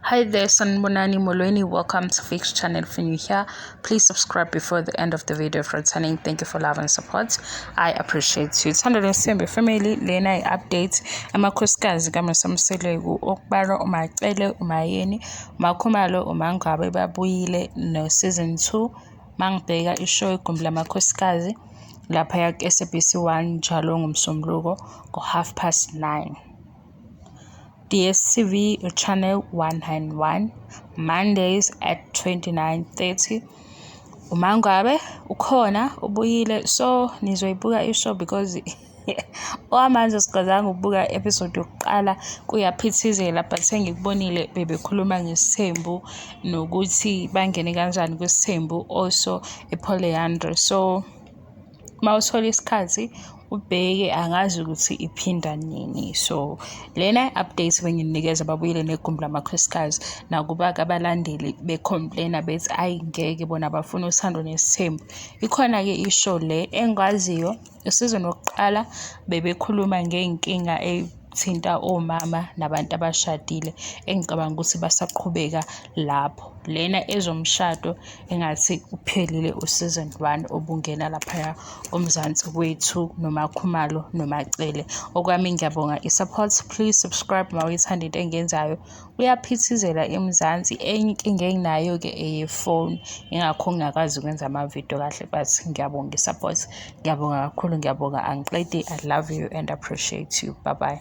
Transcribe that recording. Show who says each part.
Speaker 1: Hi there, Sanibonani Molweni. Welcome to Fix Channel. If you're new here, please subscribe before the end of the video. For returning, thank you for love and support. I appreciate you. Thando Nesithembu family, lena i-update amakhosikazi kaMusa Mseleku okubalwa uMaCele, uMaYeni, uMaKhumalo, uMaNgwabe babuyile no season 2. Mangibheka ishow Igumbi Lamakhosikazi laphaya ku-SABC 1 njalo ngoMsombuluko ngo-9:30. DStv channel 191 Mondays at 29:30. UMaNgwabe ukhona ubuyile, so nizoyibuka ishow because okwamanje sikwazanga ukubuka episode yokuqala, kuyaphithizela, but sengikubonile bebekhuluma ngesithembu nokuthi bangene kanjani kwisithembu, also epolyandry. So mawuthola isikhathi ubheke, angazi ukuthi iphinda nini. So lena update benginikeza, babuyile negumbi lamakhosikazi, nakuba-ke abalandeli becomplaina bethi ayi ngeke, bona bafuna uthando nesithembu. Ikhona-ke ishow le engikwaziyo, isizini wokuqala bebekhuluma ngey'nkinga ey'thinta omama nabantu abashadile, engicabanga ukuthi basaqhubeka lapho. Lena ezomshado engathi uphelile u-season 1 obungena laphaya uMzansi wethu noMaKhumalo noMaCele. Okwami ngiyabonga i-support. Please subscribe uma uyithanda into engiyenzayo. Uyaphithizela eMzansi. Enye inkinga enginayo-ke eyefoni, ingakho ngingakwazi ukwenza amavidiyo kahle, but ngiyabonga i-support. Ngiyabonga kakhulu, ngiyabonga, angiqedi. I love you and appreciate you. Bye bye.